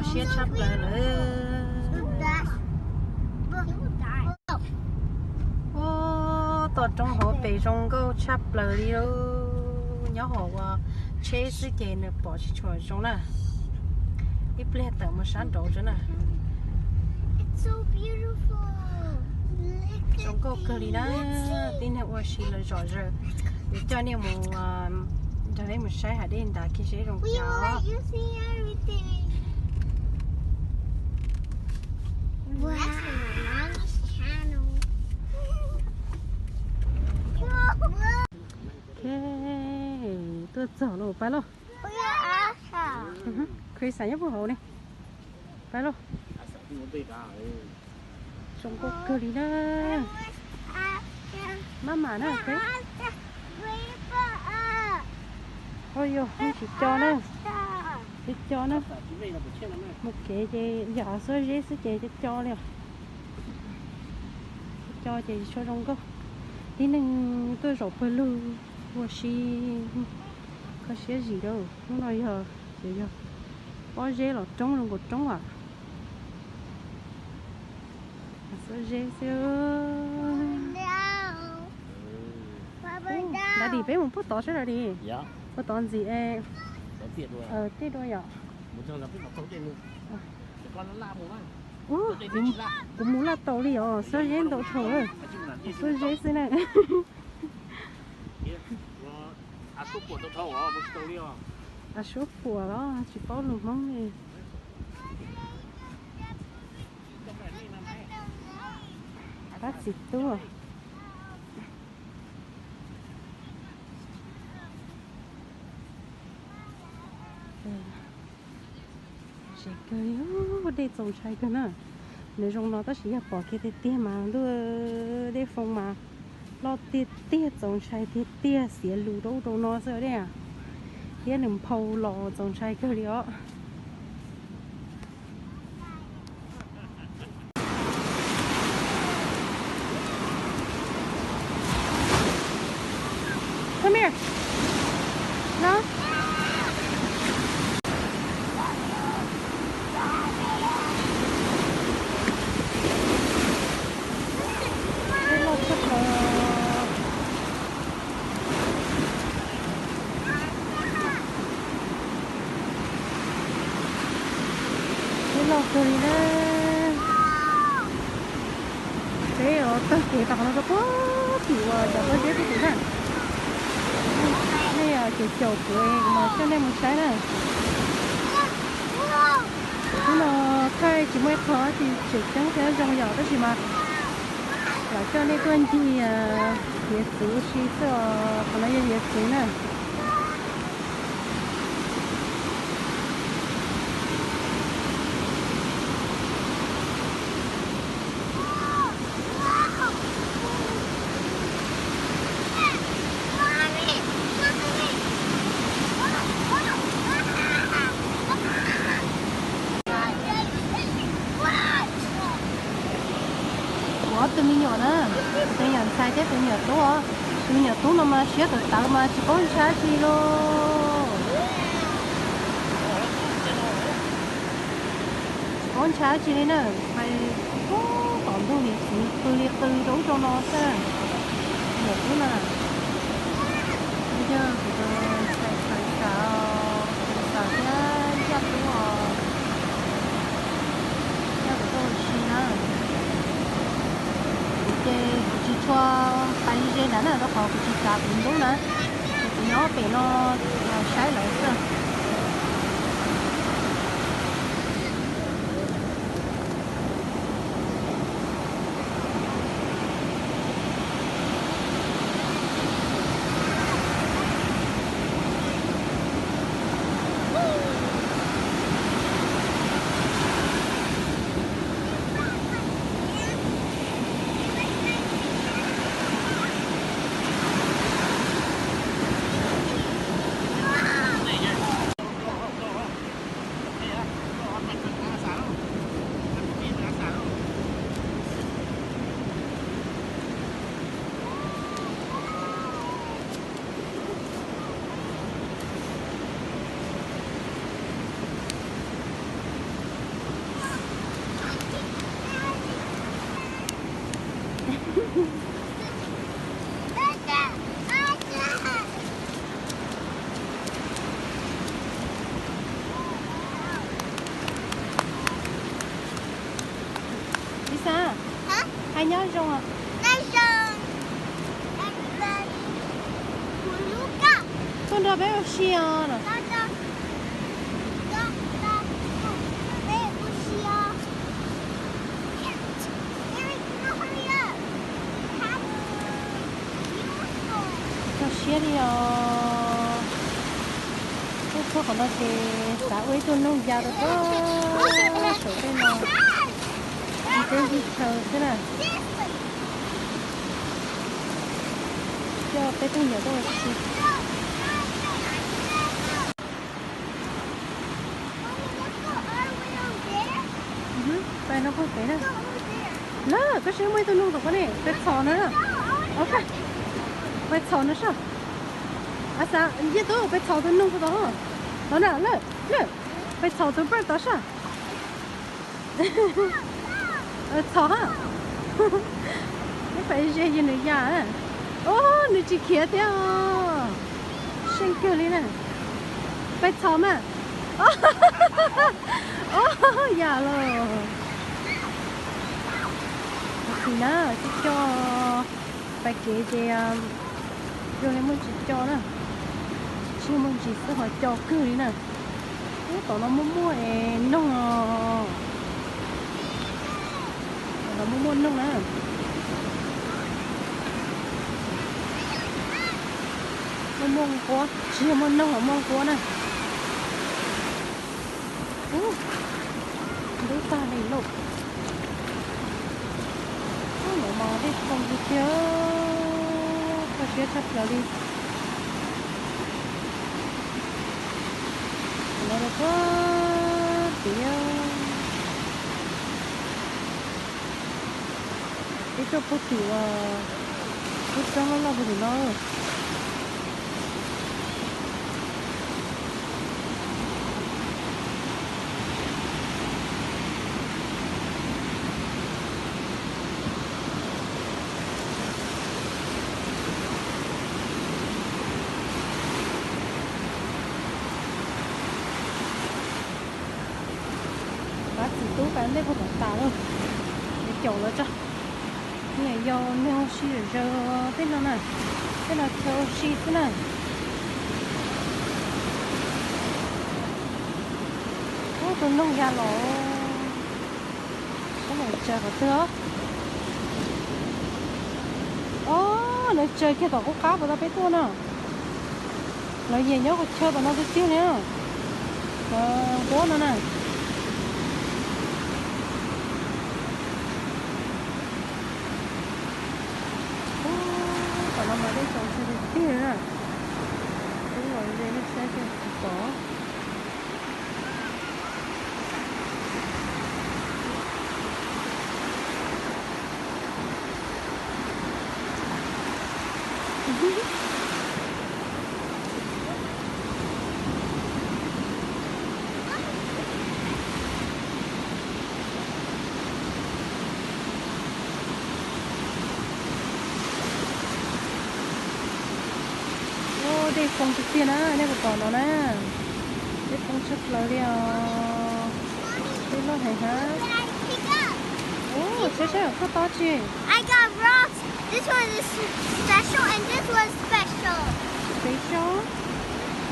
Siab tshaj plaws lawm. Ua, tom roob hauv pes zoo nkauj tshaj plaws li lauj. Nyob hauv ua tsheb xwb ces nws pom tsis tshua zoo na. Ib pliag tawm mus sab nraud tso na. Zoo nkauj kawg li na. Tib neeg ua si lawm zom zaws. Yuav coj nej mus, nrog nej mus saib hav dej nrad kiag seb zoo cas. Ok, tuaj txog lawm, pab lauj. Chris nyob puag hauv ne. Pab lauj. Zoo nkauj kawg li na. Maj mam na, Chris. Ua yog, tsis co na. Tsis co na. Mus kev ces yam xuab zeb xwb ces co co li os. Co ces tsis tshua zoo nkauj. Tib neeg tuaj zaum pawg lug ua si, kho siab zim rau. Hnub no yog, ces yog pob zeb los roob zoo nkaus roob am. Xuab zeb xwb. Daddy, peb mus puag tod saib Daddy. Puag tod ntxiv es, tiaj dua yom. Kuv mus laj tau li os, xuab zeb ntau dhau lawm. Xuab zeb xwb na. A suab puas los tsis paub lus Hmoob li. Pab txiv tub. Tsev kawg li, dej txaus ntshai kawg na. Nws zoo no tab sis yog pom kiag tiag tiag mas ntuj, dej foo mas loj tiag tiag, txaus ntshai tiag tiag, xiav lus rau ub rau no xwb dej, thiab nws nphau los txaus ntshai kawg li os. Come here. No. Ib loj tshaj plaws. Ib loj kawg li na. Peb yuav taug kev rau qhov no rau puag tim uas cov pob zeb puag tim na. Nej ces caum kuv, kuv mam coj nej mus saib na. Hnub no thaij tsis muaj ib qho tsis tseem ceeb thiab zoo yom, tab sis mas lam coj nej tuaj ncig hiav txwv ua si xwb os. Qhov no yog hiav txwv na. Kuv ob tug me nyuam na, tus me nyuam ntxhais thiab tus me nyuam tub os. Tus me nyuam tub no mas siab tawv tawv mas tsis paub ntshai dab tsi lauj. Tsis paub ntshai dab tsi li na, pais puag tom ntug hiav txwv qw li qw rau ub rau no xwb. Tus me nyuam tub na, yog kuv tus ntxhais xav xav, tus ntxhais thiab ncaj tub os, coj kuv tuaj ua si na. Kuv ces kuv tsis tshua pais ze ze nrad na, rau qhov kuv tsis kav kuv ntub na, ces kuv nyob pem no saib lawv xwb. Nyob zoo. Tuaj nrog peb ua si os. Tso siab li os. Tuaj txog qhov no ces xav ua ib tug noog ya rau pem saum tej no, ncig teb ncig chaw xwb na. Coj peb tug me nyuam tuaj ua si. Pais no puag pem na. Lawm, koj saib muaj ib tug noog tom ko ne, pais txhom no na. Pais txhom no saib. A xav, Ncej Tub, pais txhom tus noog tod. Tod na, lawm, lawm. Pais txhom tus pawj tod saib. Txhom ha. Peb pais ze ces nws ya. Ob, nws tsis khiav thiab os. Seej kawg li na. Pais txhom mas. Ob, ya los. Tab sis na, tsis co, pais kev ces zoo li muaj tsis co na. Tsis muaj ntsis xwb ho co kawg li na. Ub, tom no muaj muaj noog os. Tom no muaj muaj noog na. Muaj muaj nquab, tsis yog muaj noog los muaj nquab na. Ub, ntub tag li lauj. Ub, no mas dej foo tiag tiag, kho siab tshaj plaws li. Los rau puag tid. Ib tsob puag tim uas lub roob loj loj puag tim no. Pab txiv tub pab ntej puag tom tas lawm, es caum lawv tso. Niam yau neeg ua si zawm zaws tej no na, tej no chaw ua si xwb na. Ub, tus noog ya los. Saib lawv tsaws qhov twg os. Ob, lawv tsaws kiag tom qub qab puas tau peb tuaj na. Lawv nyiam nyob qhov chaw tom no tiag tiag li. Cov nquab no na. Ub, tom no mas dej foo tiag tiag na. Ub, los ze nej saib tsis pom. Ub, dej foo tiag tiag na, nej puas pom no na. Dej foo tshaj plaws li os. Dej loj heev hab. Ub, saib saib koj tob tsi. I got rocks. This one is special and this one is special. Special?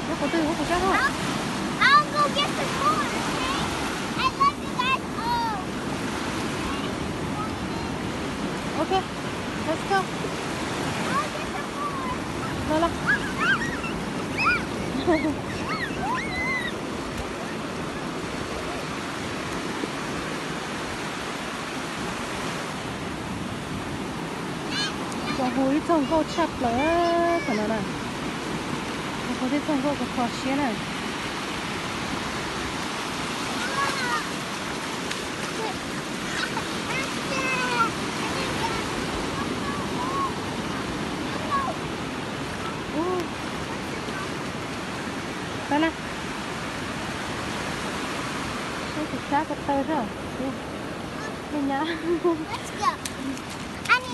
Nyob qhov twg, nyob qhov twg hos? I'll, I'll go get some more, okay? I love you guys all. Okay, let's go. I'll get some more. Los los. Txaus hu ib txoj nkauj tshaj plaws thaum no na. Txaus hu tej txoj nkauj kho kho siab na. Ub, tau na. Ub, tus sab ko taw sab. Ub, nyab,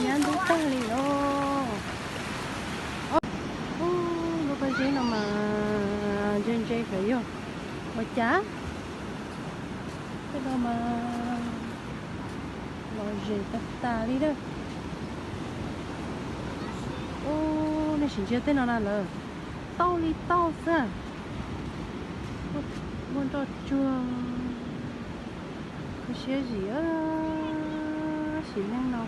nyab ntub tag li los. Ub, lub pob zeb no mas ntse ntse kawg yog ua cas. Tej no mas Los ze tag tas li lawm. Ub, nej sim ntsia tej no na lawm. Tauj li tauj xwb. Muaj nroj tsuag. Kho siab zim sim neej no.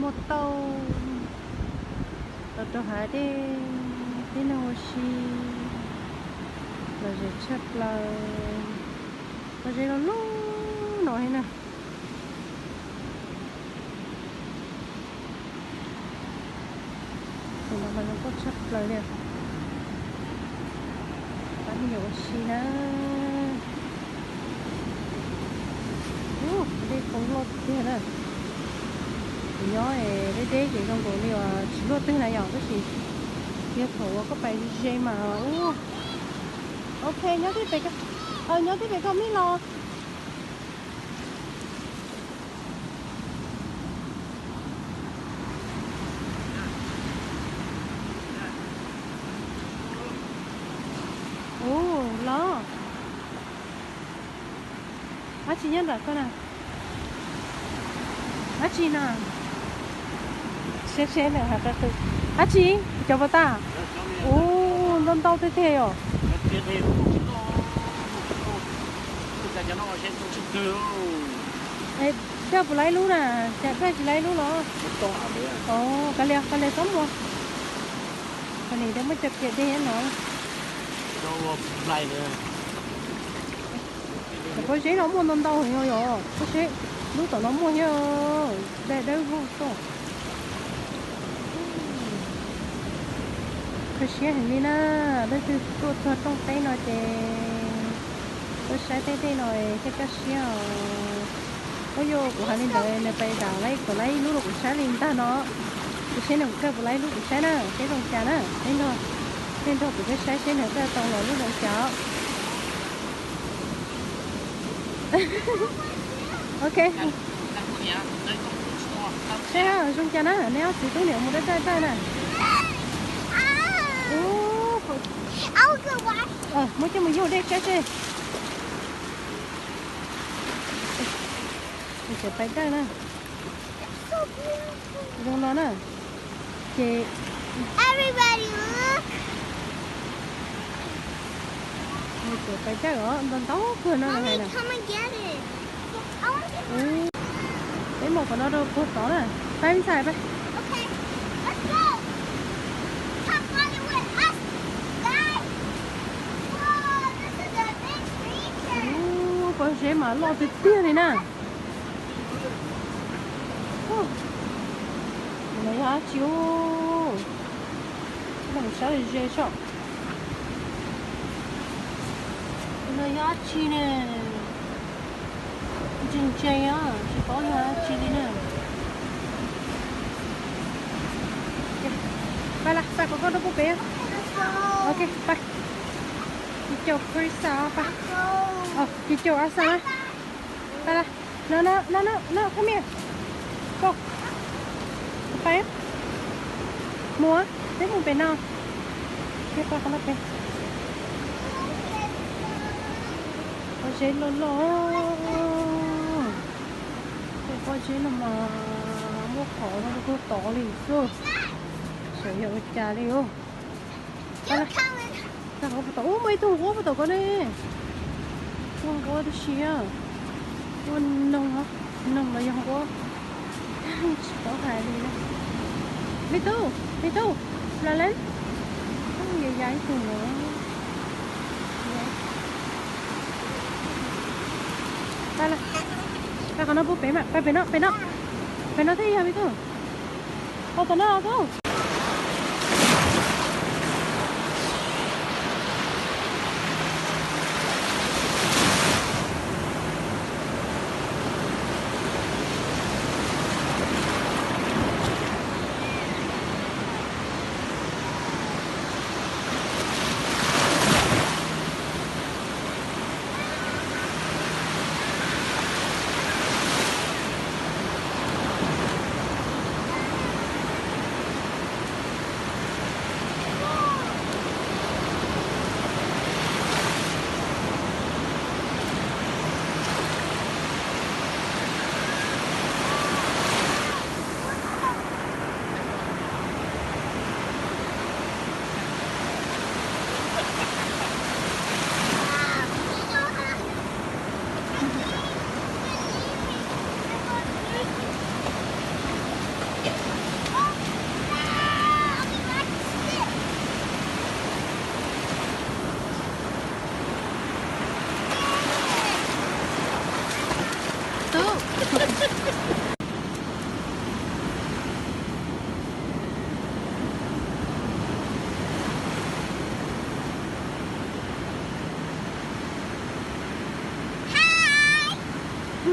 Muaj tauj los rau hav dej, tib neeg ua si los ze tshaj plaws. Pob zeb loj loj no thiab na. Tus no mas zoo nkauj tshaj plaws li. Pab me nyuam ua si na. Ub, dej poob loj tiag na. Kuv nyob deb deb ces zoo nkaus li uas tsis luaj twg na yom, tab sis yog thaum uas koj pais ze mas ub. Ok, nyob tib pem, nyob tib pem koj mib los. Ub, los. Dab tsi nyob nram koj na? Dab tsi no? Seb seb nws hais qw qw. Dab tsi? Cov pas tas? Ub, ntau ntau tiag tiag yom. Daj puas laib lub na? Cas daj tsis laib lub los? Kav liam, kav liam txhob muag. Koj nim muab cov kiag dej no. Pob zeb no muaj ntau ntau yom, pob zeb lub tom no muaj thiab. Daj dawb vog xwb. Kho siab heev li na, leej twg tuaj txog rooj teb no ces tuaj saib tej dej no thiaj kaj siab os. Ub, yog kuv hais li ntawd nws pais dam laib kom laib ib lub rau kuv saib li ntag no. Kuv saib nws daj puas laib lub kuv saib na, seb zoo cas na. Peb nrog, peb nrog kuv peb saib seb nws daj tau los lub zoo cas. Ok. Seb zoo cas na, neb ob txiv tub niam mus daj daj daj na. Ub, muab coj mus yug dej saib seb. Nws tseem pais dawj na. Zoo no na. Ces nws tseem pais dawj os, ntau ntau kawg no hais na. Peb mus qhov no rau puag tod na. Pab ntxhais pab. Ub, pob zeb mas loj tiag tiag li na. Ub, no yog dab tsi ub? Mus saib ze soj. No yog dab tsi ne? Ntseeg ntseeg os, tsis paub yog dab tsi li na. Pab las, pab kom koj rau puag pem. Ok, pab. Ci caum Carissa pab. Ci caum Asa na. Pab las. No, no, no, no, come here. Go. Pab. Mus, peb mus pem no. Peb pab qhov no pem. Pob zeb loj loj. Tej pob zeb no mas muaj qhov no rau puag tod li xwb. Xyov yog ua cas li os. Tag qhov puag tod, ub, muaj ib tug nquab puag tod ko ne. Tug nquab tib si, muaj noog, noog los yog nquab, tsis paub hais li na. Me tub, me tub, los lawm. Ub, ya ya ib tug no. Pab los, pab qhov no puag pem mas, pab pem no, pem no, pem no thiaj yog me tub. Pab tom no tub.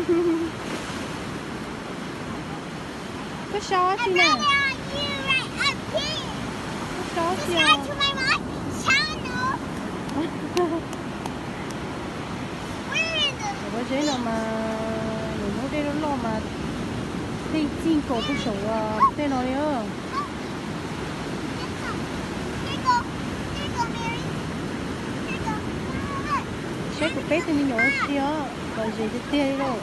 Koj sau si na. Koj sau si os. Ua zeb no mas nws muab dej loj loj mas tej txij nkaus pug saum tej no li os. Saib kuv peb tug me nyuam ua si os, lom zem tiag tiag li lauj.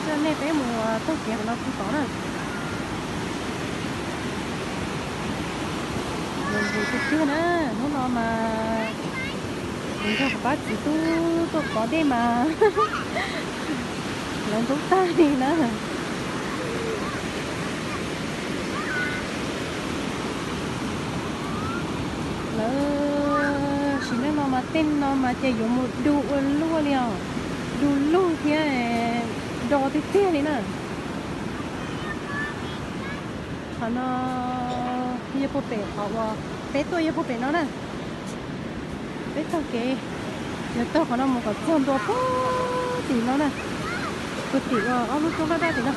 Coj nej peb mus taug kev qhov no kuj tod na. Lom zem tiag tiag na, hnub no mas nrog kuv pab txiv tub tuaj kov dej mas lawv ntub tag li na. Lawv sim neej no mas tej no mas ces yuav mus du ua luaj li os, du lug thiab do tiag tiag li na. Qhov no yog puag pem qhov uas peb tuaj yog puag pem no na. Peb taug kev yuav taug qhov no mus kom txog ntua puag tim no na, puag tim uas ob lub roob daj daj tim no.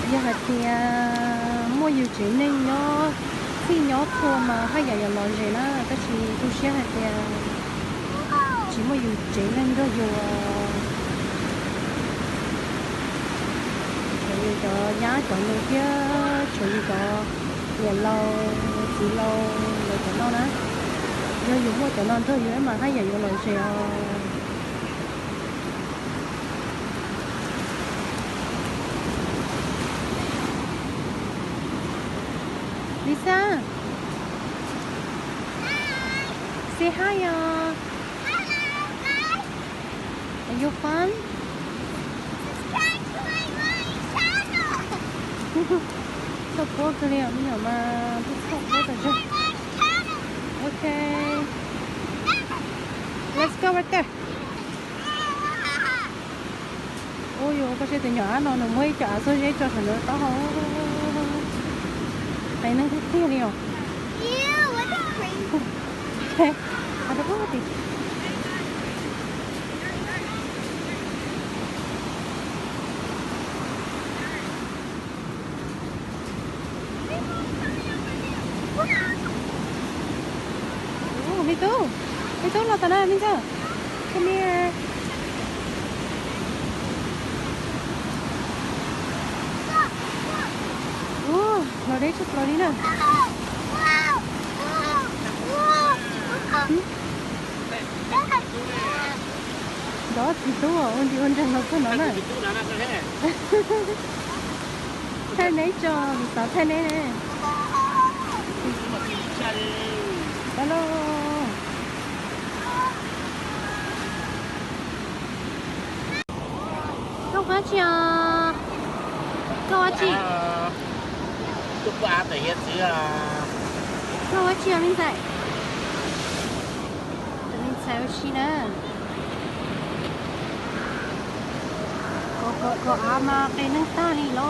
Yog hais tias muaj yus tsev neeg nyob txhij nyob txhua mas haj yam yuav lom zem na, tab sis tu siab hais tias tsis muaj yus tsev neeg nrog yus. Tshuav yus cov nyab cov nus thiab tshuav yus cov niam laus txiv laus lawv cov no na. Yog yus muaj cov no nrog yus mas haj yam yuav lom zem os. Lisa, say hi os. Are you fun? Txog puab kawg li os me nyuam mas, txog puab tas zog. Okay. Let's go right there. Ua yuav koj saib tus nyuam ab no nws muab ib co av txuag zeb tso saum nws taub hau. Qee neeg tiag tiag li os. Ub, me tub, me tub los tom no me ntxawg. Come here. Ub, los deb tshaj plaws li na. Nrov txiv tub ua nti ua nreeg los txog no na. Thaij neb tso, kuv xav thaij neb ne. Hello. Koj ua dab tsi os? Koj ua dab tsi? Koj ua dab tsi os me ntxhais? Tus me ntxhais ua si na. Koj, koj, koj av mas qee neeg tag li los.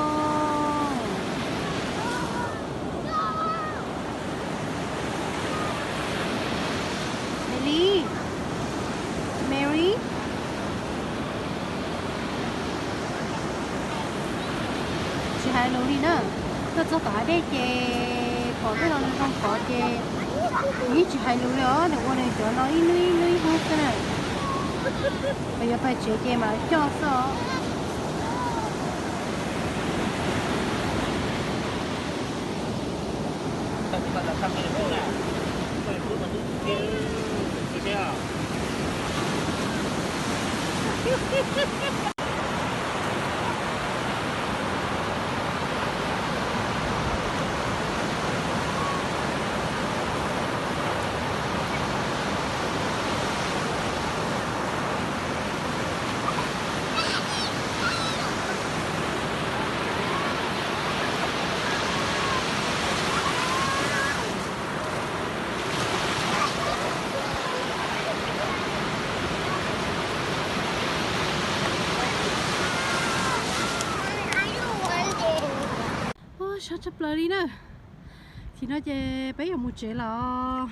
Meli, Mary. Tsis hais lus li na. Tuaj txog tom hav dej ces pom tej no zoo zoo kov ces nws yeej tsis hais lus li os, nws ua nws cov no ib hnub ib hnub ib hnub xwb na. Peb yuav pais tsev ces mam coj xwb os. Ua, sab tshaj plaws li na. Thaum no ces peb yuav mus tsev los.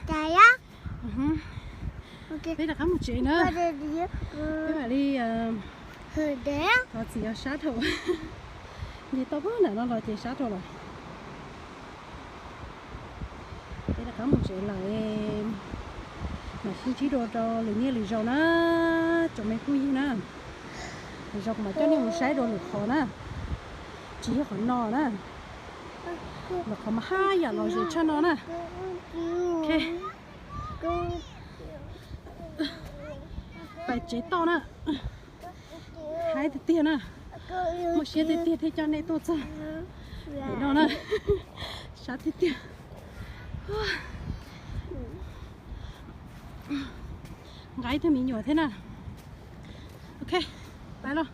Peb rov qab mus tsev na. Peb mam li, thov txim, sab dhau. Nce toj pem nram no los ces sab dhau lawm. Peb rov qab mus tsev lawm, mam sib ntsib dua rau lwm niaj lwm zaus na, tsoom me phooj ywg na. Lwm zaus kuv mam coj nej mus saib dua lwm qhov na, tsis yog qhov no na. Lwm qhov mas haj yam lom zem tshaj no na. Pais tsev toj na. Haib tiag tiag na. Muaj siab tiag tiag thiaj coj nej tuaj txog ntawm no na. Sab tiag tiag. Nqa ib tug me nyuam thiab na. Ok, pais los.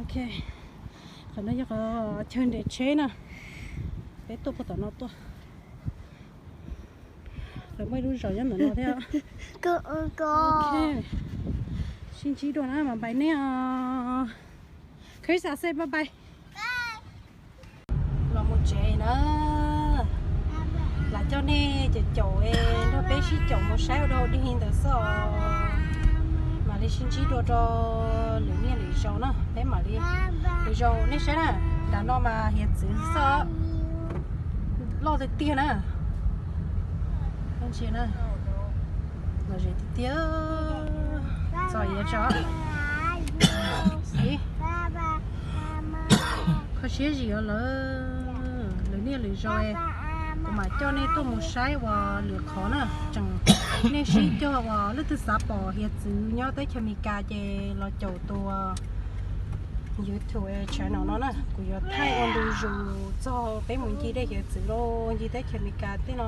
Ok, qhov no yog qhov chaw nres tsheb na. Peb tuaj puag tom no tuaj. Lawv muaj ib lub zos nyob ntawm no thiab. Ok, sib ntsib dua na, mas bye nej os. Chris, say bye bye. Los mus tsev na. Lam coj nej caum caum, nrog peb sib caum mus saib ua dog dig li ntawd xwb os. Mam li sib ntsib dua rau lwm niaj lwm zaus na, peb mam li, lwm zaus nej saib na. Nram no mas hiav txwv xwb, loj tiag tiag na. Lom zem tiag tiag. Txog yav tso. Kho siab zim os lawm. Lwm niaj lwm zaus kuv mam coj nej tuaj mus saib ua lwm qhov na. Tseem nej sib cog uas leej twg xav pom hiav txwv nyob teb chaws Amelikas ces los caum tus YouTube channel no na, kuv yuav thaij ua ntu zus txog peb mus ncig dej hiav txwv los ncig teb chaws Amelikas tej no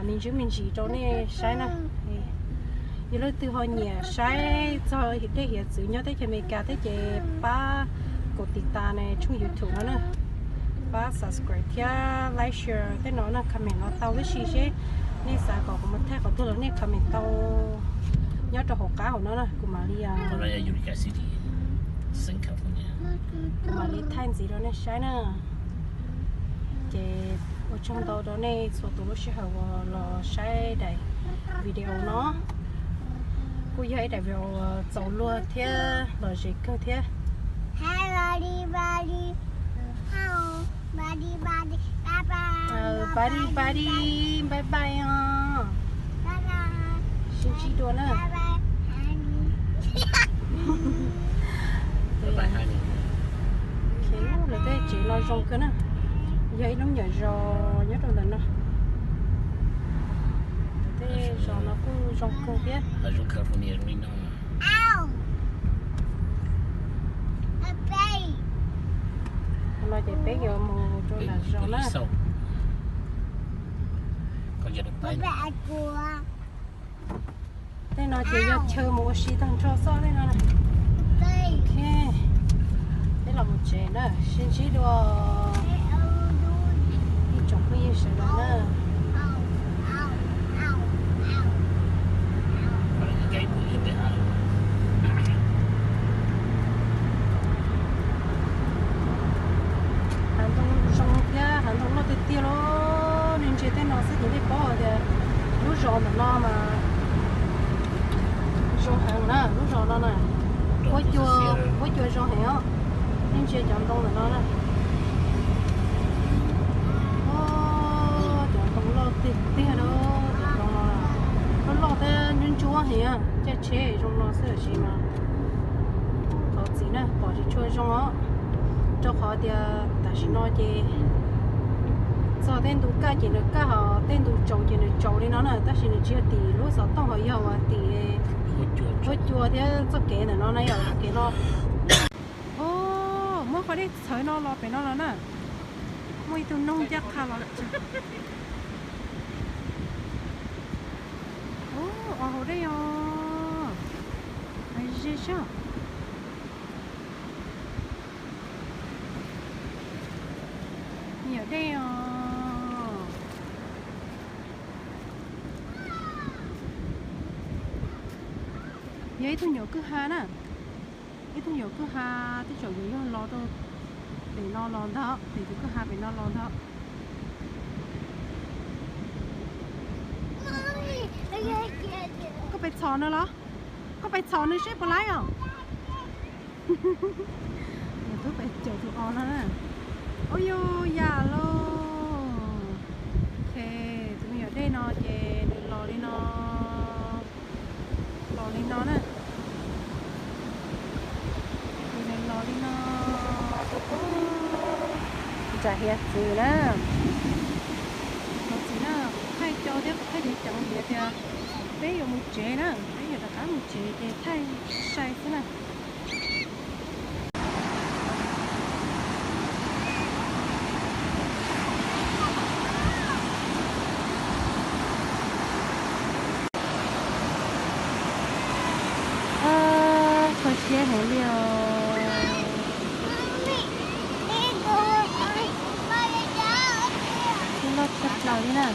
me ntsis me ntsis rau nej saib na. Yog leej twg ho nyiam saib txog dej hiav txwv nyob teb chaws Amelikas thiab ces pab kuv tiv tas tshooj YouTube no na, pab subscribe thiab like, share tej no na, comment no tau tib si seb nej xav kom kuv mus thaij qhov twg los nej comment tau nyob rau hauv qab hauv no na, kuv mam li, kuv mam li thaij ntxiv rau nej saib na. Ces ua tsaug ntau rau nej txhua tus lub sij hawm uas los saib daim video no. Kuj yog ib daim video txaus luag thiab lom zem kawg thiab. Bye bye, bye bye os. Sib ntsib dua na. Lawv tej tsev no zoo kawg na. Yog ib lub nyuam zos nyob rau ntawm no. Tej zos no kuj zoo kawg thiab. No ces peb yuav mus rau nram zos na. Tej no ces yog chaw mus ua si tag nrho xwb tej no. Ok, peb los mus tsev na, sib ntsib dua ib tsoom phooj ywg sawv daws na. Hav ntoo zoo thiab hav ntoo loj tiag tiag los nej ntsia tej no xwb ces nej paub tias lub zos ntawm no mas zoo heev na, lub zos no na. Huab cua, huab cua zoo heev os. Nej ntsia cov ntoo ntawm no na. Cov ntoo loj tiag tiag na, cov ntoo no loj loj thiab ntsuab ntsuab heev, caij tsheb zoo no xwb tab sis mas thov txim na pom tsis tshua zoo os, rau qhov tias tam sim no ces Txog tej ntu kaj ces nws kaj, ho tej ntu tsaus ces nws tsaus li no na, tab sis nws tsis yog tim lub xov tooj, ho yog uas tim huab cua thiab txoj kev ntawm no na, yog kev no. Muab qhov dej txhawv no los pem no los na. Muaj ib tug noog ncaj qha los. Os, hauv dej os. Ze sab. Nyuam dej os. Yog ib tug nyuam kwj ha na. Ib tug nyuam kwj ha, tej zaum yuav yog los rau pem no los ntag, pem tus kwj ha pem no los ntag. Koj pais txhom nws los? Koj pais txhom nws seb puas laib os. Nws twb pais caum tus os no na. Ua yus yam lauj. Ces tus me nyuam dej no ces nws los li no. Los li no na. Ces nws los li no. Ntsa hiav txwv na. Thaij cov thiab thaij cov vim tias peb yuav mus tsev na, peb yuav rov qab mus tsev ces thaij sai xwb na. Kho siab heev li os. Loj tshaj plaws li na.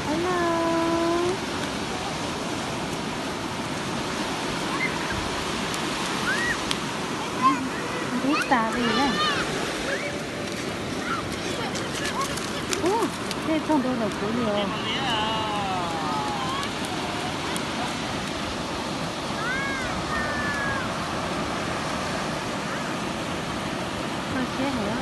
Hello. Ntub tas li na. Ub, dej txog ntua ntawm kuv li os. Kho siab heev.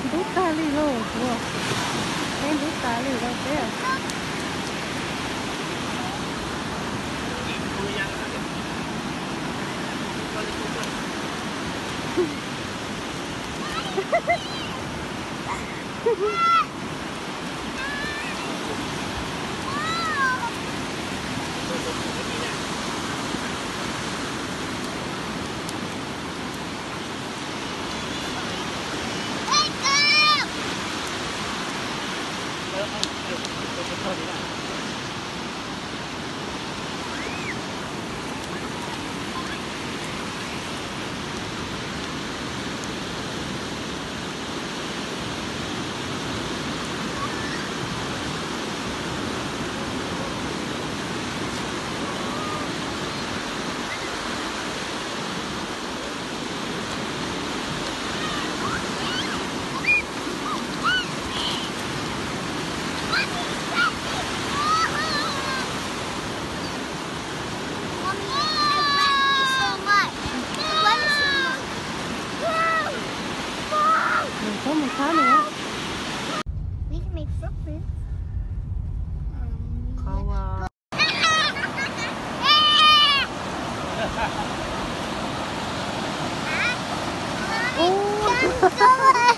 Ntub tag li lauj, kuv, peb ntub tas li lauj peb. Nws txhob mus thab nws. Qhov uas ub,